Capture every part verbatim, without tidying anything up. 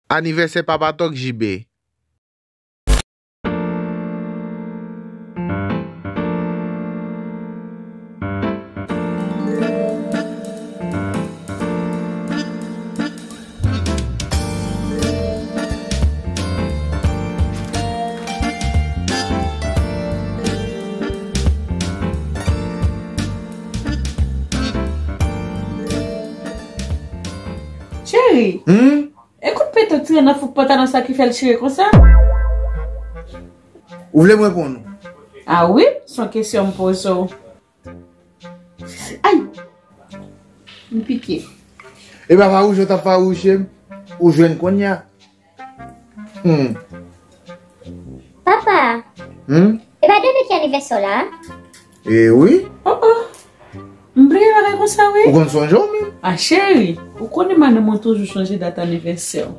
Anivèsè Papa Tòk J B. Cheri, hmm? E kout peto tire nan fouk pantalon sa ki fè l chire konsa? Ou vle m reponn ou? A wi, se yon kesyon m poze w. Ay! M pike. E pa farouche w t ap farouche m? Ou jwenn kounye a? Hmm. Papa, hmm? E pa demen ki anivèsè w la? E wi. Oh, oh. M bliye bagay konsa, wi. Ou konn sonje w menm? A, cheri, ou konnen madanm mwen toujou chanje dat anivèsè w.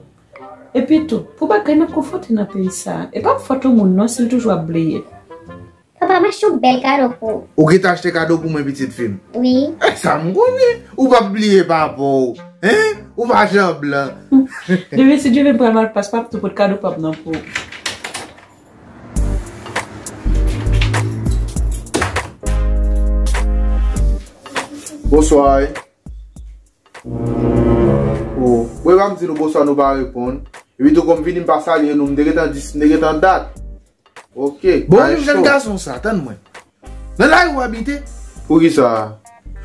Epi tou, pou bagay n ap konfwonte nan peyi sa a, e pa fòt yon moun non si l toujou ap bliye. Papa, m achte yon bèl kado pou ou. Ou gentan achte kado pou mwen, pitit fi m? Wi. E sa m konnen. Ou p ap bliye papa w. Hein? Ou pa jan blan. Demen, si Dye vle, m pral Malpas, m ap tou pot kado pa m nan pou ou. Bonswa. Oh, mwen pa m di nou bonswa, nou pa reponn. Epi tou, kòm vini, m pa salye nou, m te gentan di, m te gentan dat. Ok. Bon, jèn gason sa, tann mwen. Nan lari ou abite? Poukisa?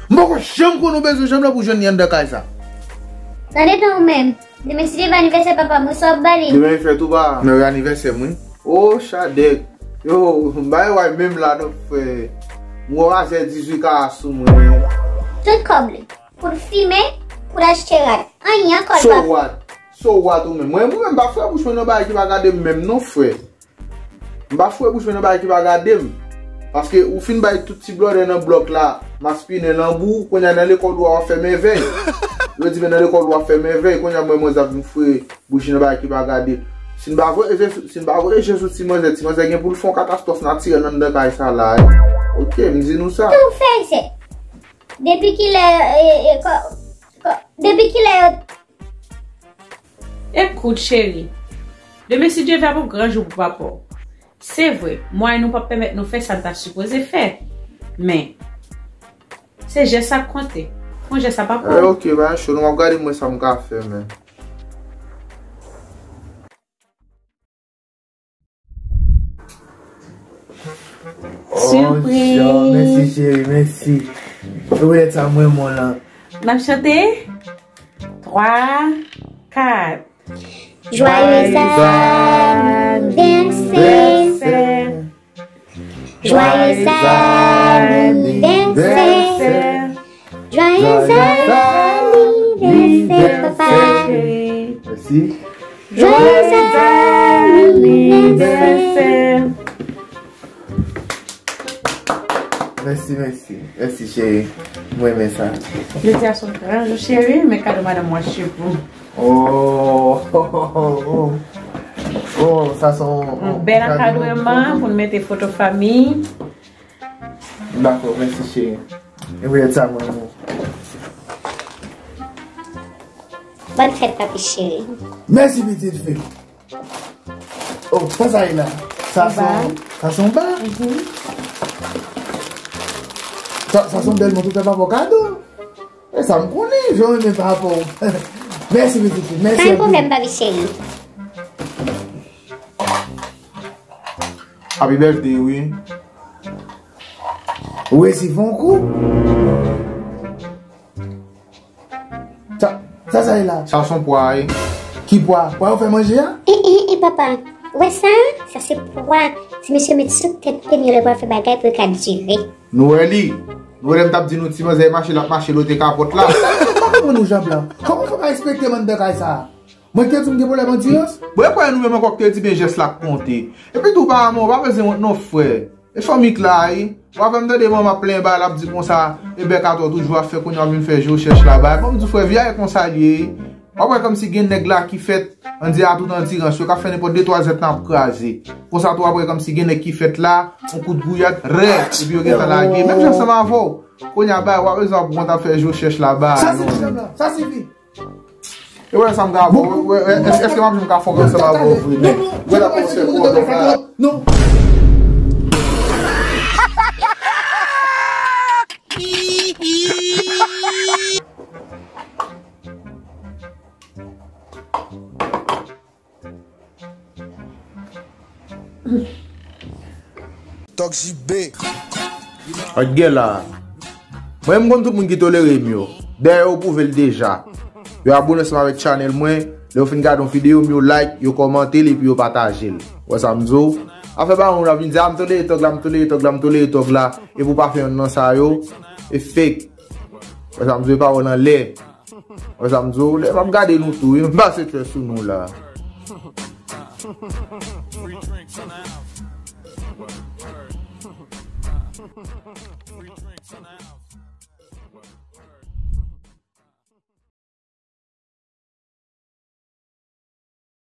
M poko janm konn ou bezwen janm la pou jwenn li anndan kay sa. Tande non ou menm. Demen si Dye vle anivèsè papa m, ou sa w ap ba li? Demen fèt ou pa? Men anivèsè m, wi. Oh, Chadèk. Yo, m bay wè menm la non, frè. M wè w a zè dizuit ka sou mwen. Tout kòb li. Pou l fimen, pou l achte rad. Anyen ankò l pa fè. So what? So what ou menm? Mwen, mwen menm, m pa fè bouch mwen nan bagay ki pa gade m menm non, frè. M pa foure bouch mwen nan bagay ki pa gade m. Paske ou fin bay tout ti blòdè nan blòk la, maspinen lanbou, kounye a nan lekòl ou a w ap fè mèvèy. Yo di men nan lekòl ou a w ap fè mèvèy, kounye a mwen, mwen ap vin foure bouch nan bagay ki pa gade. Si n pa voye je sou, si n pa voye je sou ti manzè, ti manzè gen pou l fè yon katastwòf natirèl anndan kay sa la, wi. Ok, m di nou sa. Tou fèzè. Depi kilè, e, e, kò, kò, depi kilè yo Ekout, cheri. Demen, si Dye vle, ap yon gran jou pou papa w. Se vre, mwayen nou p ap pèmèt nou fè sa n ta sipoze fè. Men, se jès la k konte. Fè yon jès a papa w. Eh, ok, pa cho, nou ap gade mwen sa m ka fè, men. Sipriz. Oh, mèsi, cheri, mèsi. Ou wè sa mwen, mon lan. N ap chante? Twa, kat. Joyeux anniversaire. Joyeux anniversaire. Joyeux anniversaire, papa. Mèsi. Joyeux anniversaire. Mèsi, mèsi. Mèsi, cheri. Mwen renmen sa. Jodi a se yon gran jou, cheri, men kado madanm mwen achte pou ou. Oh, oh, oh, oh. Oh, sa se yon, yon bèl ankadreman pou n mete foto fanmi. Dakò, mèsi cheri. E poutèt sa mwen renmen w. Bòn fèt, papi cheri. Mèsi, pitit fi. Oh, sa sa ye la? Sa se yon, sa se yon ba? Mhm. Sa, sa se yon bèl mont ou fè papa w kado. E sa m konnen, jan w renmen papa w. Mèsi, pitit fi. Mèsi anpil. Pa gen pwoblèm, papi cheri. Happy birthday, wi. Ou resi fè yon kou? Sa, sa, sa ye la? Sa se yon pwa, wi. Ki pwa? Pwa yo fè manje a? E, e, e, papa. Ou wè sa? Sa se pwa. Ti mesye met sou tèt peni lè pral fè bagay pou yo ka dire. Nou wè li. Nou wè lè m t ap di nou ti manzè mache, l ap mache lote kapòt la. M pa konprann ou, Jan Blan. Kòman w fè pa respekte m anndan kay sa a? Mwen ki te di w m gen pwoblèm andirans? Bon, e kwè nou menm ankò ki te di byen jès la k konte. Epi tou, pa manman, w pa bezwen wont non, frè. E fanmi k la, wi. W ap fè m tande manman ap plenyen ba l, ap di konsa, e bèk atò toujou ap fè, kounye a w vin fè je w chèch laba. Ban m di w, frè, vi a e konsa l ye, wi. W ap wè kòmsi gen nèg la ki fèt, ann di a tout andirans, yo ka fè nenpòt de twa zèt nan ap kraze. Konsa tou, w ap wè kòmsi gen nèg ki fèt la, yon kout gouyad, rèd, epi yo gentan lage. Menm jan ansanm avè w. Kounye a, ba, w ap bezwen ap wont ap fè je w chèch laba, non. Sa sifi, Jan Blan, sa sifi. E wè sa m ka fè, wè, wè, èske, èske m ap janm ka fòk ansanm avè w vre, men. Wè la konsèy pou w la. Non. Tòk J B. Gad gen la. Mwen, m konn tout moun ki tolere m yo. Dayè, yo pwouve l deja. Yo abone ansanm avèk chanèl mwen. Lè yo fin gade yon videyo m, yo like, yo kòmante l epi yo pataje l. Wè sa m di w? Afè pa yon moun ap vin di, "A, m tolere tòg la, m tolere tòg la, m tolere tòg la." Epi w pa fè yonn nan sa yo. E fake. Wè sa m di w? E pawòl anlè. Wè sa m di w? Lè m ap gade nou tou, wi, m pase tchè sou nou la.